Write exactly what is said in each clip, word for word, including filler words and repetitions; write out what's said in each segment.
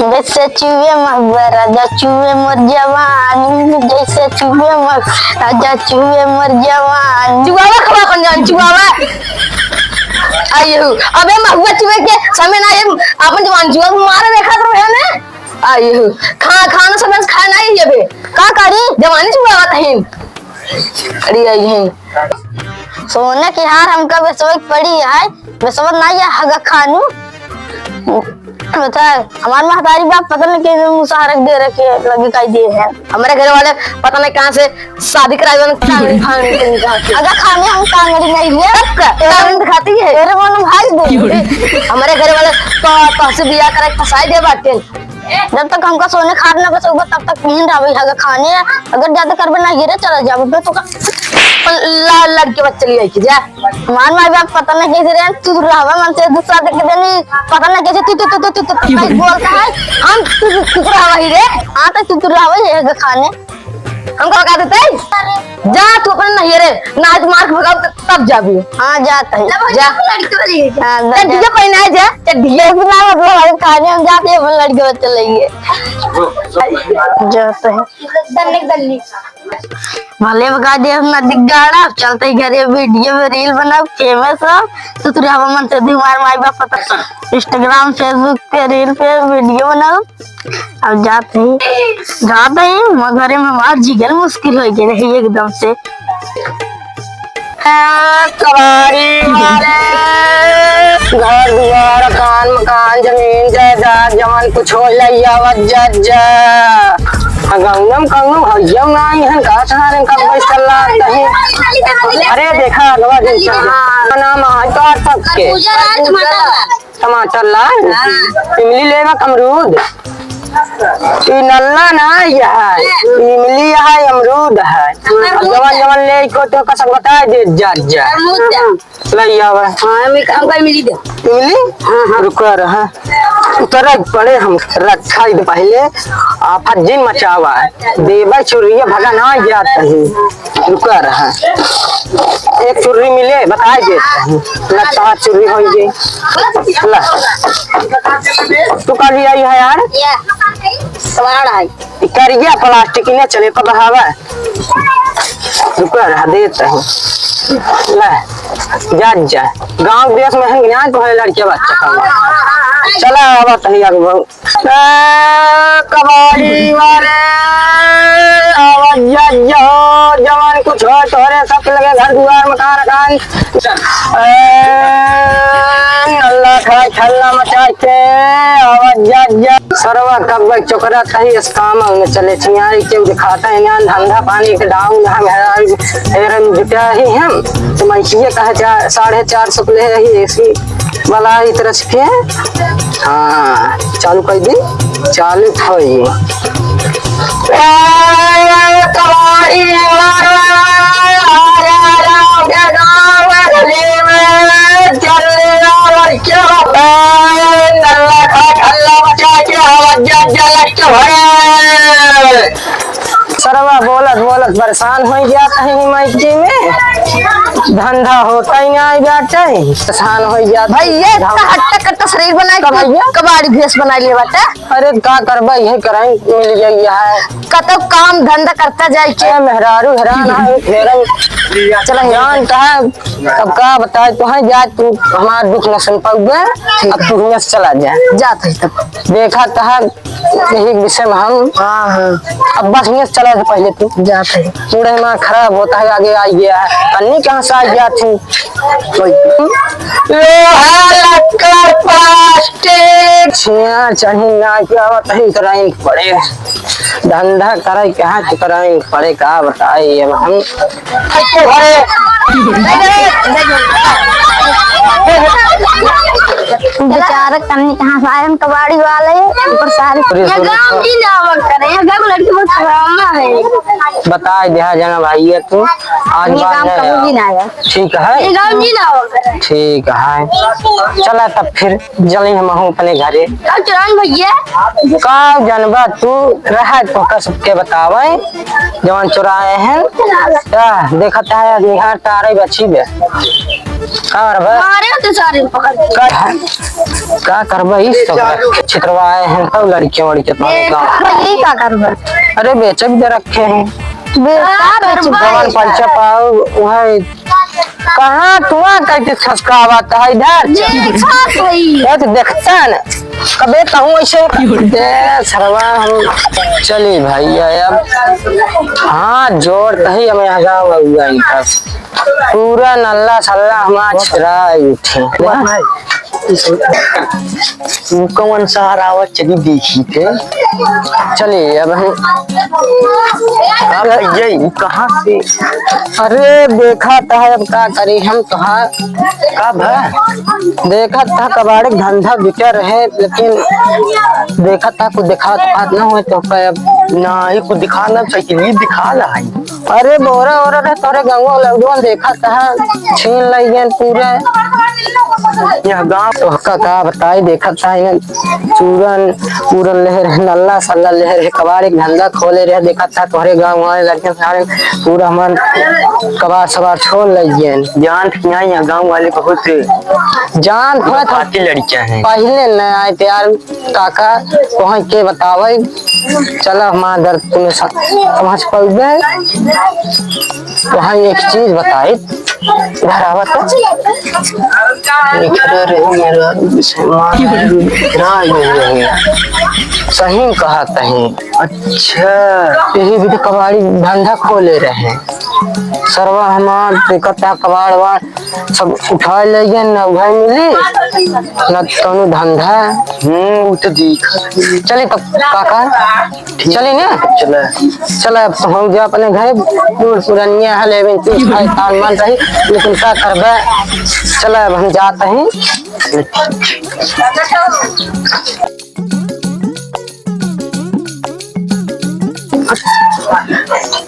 जैसे चुए महुआ राजा चुए मोर जवानी, जैसे चुए महुआ राजा चुए मोर जवानी। चुआवा खवा अपन जान, चुआवा। आइयो, अबे महुआ चुए के समय ना, ये अपन जवान चुआ मारे देखा तो है ना। आइयो, खा, खाना सब खाना ही अबे। का करी? जवानी चुआवा तहिन। अरे आई है। सोने की हार हमका बेचवे के पड़ी है, बेचवत नहीं है, हगा खानू। बता, हमार महतारी बाप पता नहीं कैसे मुसहरक दे रखे, लगे काई दिए हैं। हमारे घर वाले पता नहीं कहाँ से शादी कराए वाले कांगड़ी फांगड़ी कहीं कहाँ से। हगा खाने हम कांगड़ी नहीं है। तब का? कांगड़ी दिखाती है। तेरे मन भाई दे। हमारे घर वाले तो, तो से बियाह करे फंसाई दे बाटे। जब तक हमका सोने खार ना बेचोगे, तब तक यहीं रहबे हगा खाने। अगर ज्यादा करबे ना, गिरे चला जाबे, फिर तो का ला-, लड़के बच्चे ले आइके जा। हमार माई बाप पता नहीं कैसे रहे, तू रहबे मन से दूसरा देख के देनी, पता नहीं कैसे तू, तू, तू, तू, तू, तू, तू, कहीं बोलता है, हम तू, तू, तू रहबे ही रे, हाँ तो तू, तू रहबे ये हगा खाने। हमका बता देते, जा तू अपने नैहरे, ना आज मार के भगाओ, त-, तब जाबी। हाँ, जात है। जा। हाँ, जा, चड्ढिया जा। पहनाए जा, चड्ढिया। एक ना मतलब हम खाने हम जाते हैं, अपन लड़के बच्चे लेंगे। जाते हैं। दल्ले, दल्ले। भले बगा दे अपना दिग्गाड़ा, चलते ही घरे वीडियो में रील बनाओ, famous हो। तो तू रहबा मन से दी मार माई बाप पता। Instagram, Facebook पे रील पे वीडियो बनाओ। अब जात ही, जात ही, मगर घरे में हमार जिगल मुश्किल हो गए रही एकदम से। ए, कबाड़ी वाले, घर दुआर, कान मकान, जमीन जायदाद, जवन कुछ हो लइयावत जा, जा। गौनम कौनो हइयम नाई हन, का सहारे कब बैसल लागत है। अरे देखा, अगवा दिन से नाम आज तो आज सबके। टमाटर लाल? हाँ। इमली लेबा क अमरूद? ई नल्ला ना, यह है। इमली है, अमरूद है। अमरूद जवन, है। जवन ले को तो कसक बताए दे, जा, जा। अमरूद है। ले आवा। हाँ, हम एक, हमका इमली दे। इमली? हाँ, हाँ। रुका रहा। उतरा पड़े हम रखा ही पहले। आफत जिन मचावा है। देबा चुरिया भगा ना जात है। रुका रहा। एक चुर्री मिले, बताए देत हूँ। लगता है चुर्री होई गई। ला। तू का लिया है यार? ये। सवाड़ है। ई करिया प्लास्टिक ने चले तो बहावा। रुका रहा, देत हूँ। ला। जा, जा। गाँव देश में हम ज्ञान तो है लड़के बच्चा का। चला, आवा तही आगे बहुत। ए, कबाड़ी वाले, आवाज जा, जा, जवान कुछ हो, तोहरे सब लगे घर दुआर, मकान, अकान। ए, अल्लाह खाए, हल्ला मचा के, आवाज जा, जा। सरवा कब चोकरा कही इस काम में चले छियाई के दिखाता है, यहाँ धंधा पानी के down है, हेरन जुटा ही हम। तो मैं ये कहे, चार, साढ़े चार सौ के ले रही एसी वाला इस तरह से के। हाँ, चालू कर दी, चालू होई। ए, कबाड़ी वाला, आ जा, आ जा, के गाँव गली में चल रहा और क्या होता है? नल्ला खा, खल्ला मचा के आवाज जा, जा, लग के भरे। सरवा बोलत बोलत परेशान होइ जात है मैकी में। धंधा होता ही नाहीं बाटे, परेशान होइ जात है। भैया, इतना हट्टा कट्टा शरीर बनाए के भैया? कबाड़ी भेष बनाए ले बाटे। अरे का करबा, यही कराई मिल गई है। कतौ काम धंधा करता जाए के। अरे मेहरारू हैरान है, मेरा चला जानता है। अब का बताए तो है, जा तू हमार दुख न सुन पाउबे, अब तू हियाँ से चला जा। जात है तब। देखा तो है, यही विषय में हम हाँ, हाँ। अब बस हियाँ से चला जा पहले तू। जात है। मूड हमारा खराब होता है, आगे आ गया है। अन्नी कहाँ से आ गया थी? लोहा, लक्कड़, प्लास्टिक। छिया, चाही ना, क्या बताई, कराई पड़े। धंधा करे, कहाँ के कराई पड़े, का बताई अब हम। बेचारा कन्नी कहाँ से आए, हम कबाड़ी वाले, ऊपर सारे। ये गाँव की ना आवा करे, ये गाँव लड़की बहुत हरामा है। बताए दिया जाना भाई, ये तू आज ये बात गाँव नहीं कभी आया। भी ना आया। ठीक है। ये गाँव की ना आवा करे। ठीक है। चला तब फिर। जल्दी हम आहूँ अपने घरे। का चुरान भैया? का जनबा तू रहा तो का सबके बतावे, जवान चुराए हैं। का देखत है निहार तारे बची बे। का करबा? मारे तो सारे पकड़ के। का, का करबा? इस तो छितरवा आए हैं, तब लड़के वड़के तुम्हारे गाँव। ये का करबा? अरे, बेचे भी तो रखे हैं। बेचा का बेच करबा? जवन पैसा पाओ, वह कहाँ तुआ करके खसकावत है इधर? देखा सही। ये तो देखता न। कबे कहूँ ऐसे। ए, सरवा हम चली भैया अब। हाँ, जोर तही हम यहाँ गाँव हुआ इनका। पूरा नल्ला सल्ला हमार छितरा उठे। उ कौन शहर आवत चली देखी थे। चलिए अब हम का भैया, ई कहाँ से? अरे देखा त है, अब का करी हम तोहार। का भा? देखा त कबाड़ी के धंधा बिचा रहे, लेकिन देखा त कुछ दिखात पात ना होए तो का अब। ना, ये कुछ दिखा ना, साइकिल ही दिखा ला है। अरे बोरा ओरा रहे तोरे गाँव लौडुआ, देखा त छीन लई गए पूरे। यह गाँव तो का, का बताई, देखा त है चूरन पूरन लेहे रहे, नल्ला सल्ला लेहे रहे, कबाड़ एक धंधा खोले रहे, देखा त तोहरे गाँव आए लड़के सारे पूरा हमार कबाड़ सबाड़ छोड़ लई गए। जानत कि यहाँ गाँव वाले बहुत जानत हो तो पाती लड़कियाँ हैं। पहले न आए थे यार, काका, तोहई के बतावे, चला हमार दर्द तुम्हें स-, समझ पउबे। तोहई एक चीज बताई, घर आवा तो। एकरे रे मेरा मार राय हो गए। सही में कहा तही। अच्छा। यही भी तो कबाड़ी धंधा खोले रहे। सरवा हमार देखत कबाड़ वाड़ सब उठाए ले गए, न उहे मिली, न कौनो धंधा। हम्म, उ तो दिखत है। चली तब काका, चली ना? चला। चला, अब तो हम जा अपने घरे, बूढ़ पुरनिया है, लेकिन तू शैतान मन रही, लेकिन का करबे? चला, अब हम जात ही।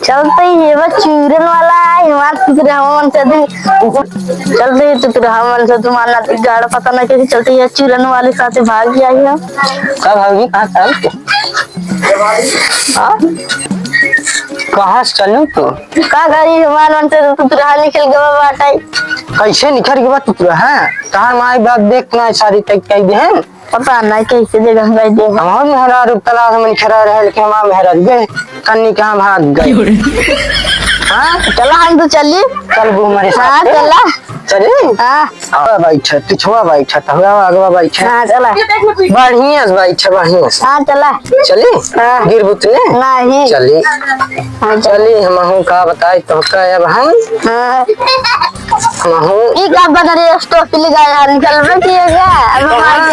चलते ही ये बस चूरन वाला है, हमार तुतरे हम मन से दे। चलते ही तुतरे हम मन से तुम्हारा नाती गाड़ा पता ना कैसे चलते ही चूरन वाले साथे भाग गया है। का भागी, कहाँ चल? हाँ? कहाँ से चलू तू? का करी, हमार मन से तुतरे निकल गवा बाटे। कैसे निकल गवा तुतरे? हाँ? तहार माई बाप देख ना शादी तय कई दे हैं। पता नहीं कैसे जगह गए दे। हमार मेहरारू तलाश में खड़ा रहे, लेकिन हमार मेहरारू गए, कन्नी कहाँ भाग गए। क्यों रे? हाँ? चला हम तो चली। चल वो हमारे हाँ, साथ। चला। चली? हाँ। आवा बैठा, पिछवा बैठा, तहुआ आगवा बैठा। हाँ, चला। बढ़िया से बैठा, बढ़िया से। हाँ, चला। चली? हाँ। गिरबुत ने? नहीं। चली। हाँ, चला। चली, हम हूँ का बताई तो का अब हम? हाँ। ई का बना रे, स्टोव पे लगाया है, निकल में किए क्या? अब हम आज,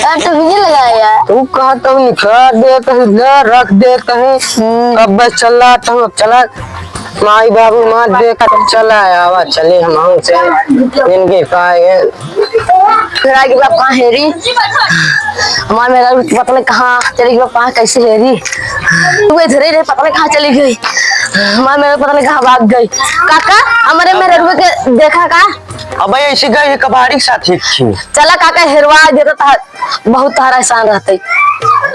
आज तो बिजली लगाया। तू कहा तो निखर देत है, इधर रख देत है। हम्म। अब बस चला, तो अब चला। माई बाबू मार दे, चला आवा, चले हम से इनके पाए। फिर आगे बाप कहाँ हेरी? हमार मेहरारू पता नहीं कहाँ चली गई, बाप कहाँ कैसे हेरी? तू इधर ही रहे, पता नहीं कहाँ चली गई। हमार मेहरारू पता नहीं कहाँ भाग गई। काका, हमारे मेहरारू के देखा का? अब ऐसे गए कबाड़ी के साथ ही थी। चला काका, हेरवा देता था, बहुत तोहरा एहसान रहते।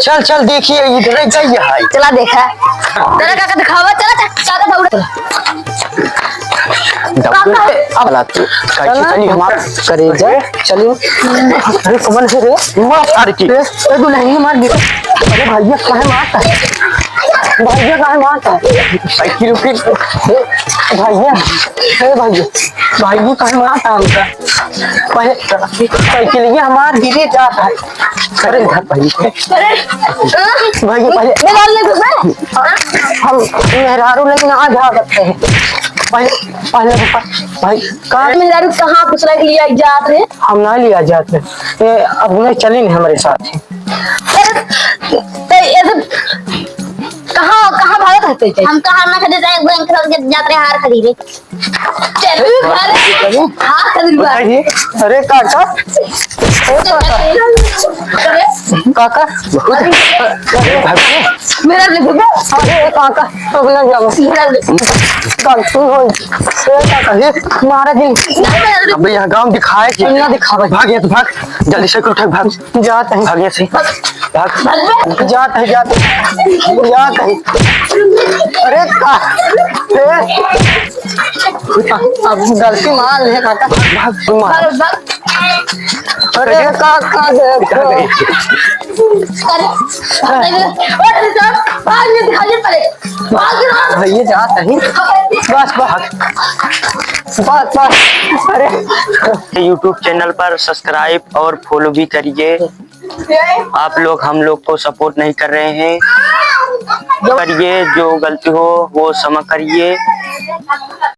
चल, चल, देखिए, इधर गई है। चला देखा। चला काका, दिखावा, चला, चला, चला, दौड़। दौड़। काका। अब ला तू, कैसे चला। चली हमार करेजा, चली। अरे, कौन है रे? मार सार की। ए, ए, दुल्हन मार दी। अरे भैया, काहे मारता है? भैया, काहे मारता है? साइकिल की। ए, भैया, ए, भैया, भैया, काहे मारता है हमका? पहले साइकिलिया हमार गिरे जात है। अरे इधर पहले। अरे, भाई, पहले। मेरा ले दो, सर। हम मेहरारू लेकिन आ जा सकते हैं। पहले, पहले रुको, भाई, कहाँ? मेहरारू कहाँ पूछ रहा है कि लिया जात है? हम ना लिया जात है। ये अब नहीं चली नहीं हमारे साथ ही। अरे, तो ये सब कहाँ, कहाँ भागत रहते थे? हम तो हार ना खरीदे, एक बैंक खरीद के जात रहे हार खरीदे। चल, अरे, हाँ, चल, अरे, अरे, काका, ओ काका, अरे, काका, अरे, भाभी, मेरा ले दो। अरे, काका, अब ना जाओ। मेरा ले। काका, तू हो, ए, काका, ये मारा दिन। नहीं, मेरा ले। अबे, यहाँ गाँव दिखाए कि ना दिखावे। भाग, यहाँ से भाग, जल्दी से उठ, भाग। जाते हैं। भाग यहाँ से। भाग। जात है, जात है, जात है। अरे का, ए, अब गलती मान ले काका, भाग तू मार। अरे का, का दे? अरे, अरे, अरे, भाग, ये दिखाइए पहले। भाग रहा। भैया जात है। बस, बस। बस, बस। अरे। YouTube चैनल पर सब्सक्राइब और फॉलो भी करिए। आप लोग हम लोग को सपोर्ट नहीं कर रहे हैं। जो करिए, जो गलती हो वो क्षमा करिए।